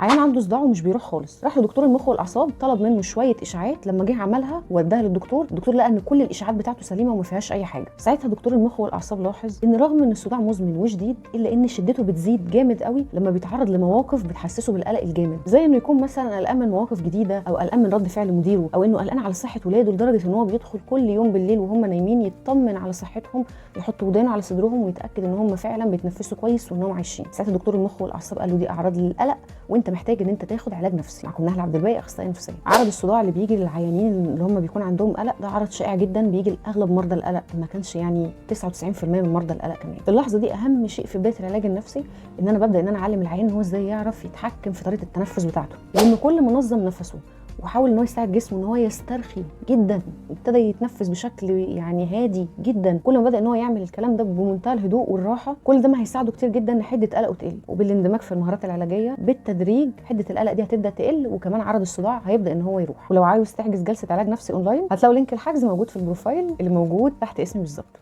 عيان عنده صداع ومش بيروح خالص، راح لدكتور المخ والاعصاب، طلب منه شوية اشاعات. لما جه عملها واداها للدكتور، الدكتور لقى ان كل الاشاعات بتاعته سليمة وما فيهاش اي حاجة. ساعتها دكتور المخ والاعصاب لاحظ ان رغم ان الصداع مزمن وشديد الا ان شدته بتزيد جامد قوي لما بيتعرض لمواقف بتحسسه بالقلق الجامد، زي انه يكون مثلا قلقان من مواقف جديدة، او قلقان من رد فعل مديره، او انه قلقان على صحة ولاده لدرجة ان هو بيدخل كل يوم بالليل وهم نايمين يطمن على صحتهم، يحط ودانه على صدرهم ويتاكد ان هم فعلا بيتنفسوا كويس وانهم عايشين. ساعتها دكتور المخ والاعصاب قال له دي اعراض للقلق وانت محتاج ان انت تاخد علاج نفسي. معكم نهله عبد الباقي، اخصائية نفسية. عرض الصداع اللي بيجي للعيانين اللي هم بيكون عندهم قلق ده عرض شائع جدا، بيجي لاغلب مرضى القلق، ما كانش يعني 99% من مرضى القلق. كمان في اللحظة دي اهم شيء في بداية العلاج النفسي ان انا ببدا ان انا اعلم العيان ان هو ازاي يعرف يتحكم في طريقه التنفس بتاعته، وان كل ما نظم نفسه وحاول ان هو يساعد جسمه ان هو يسترخي جدا وابتدى يتنفس بشكل يعني هادي جدا، كل ما بدا ان هو يعمل الكلام ده بمنتهى الهدوء والراحة، كل ده ما هيساعده كتير جدا ان حده قلقه تقل. وبالاندماج في المهارات العلاجية بالتدريج حده القلق دي هتبدا تقل، وكمان عرض الصداع هيبدا ان هو يروح. ولو عاوز تحجز جلسه علاج نفسي اونلاين هتلاقوا link الحجز موجود في ال profile اللي موجود تحت اسمي بالظبط.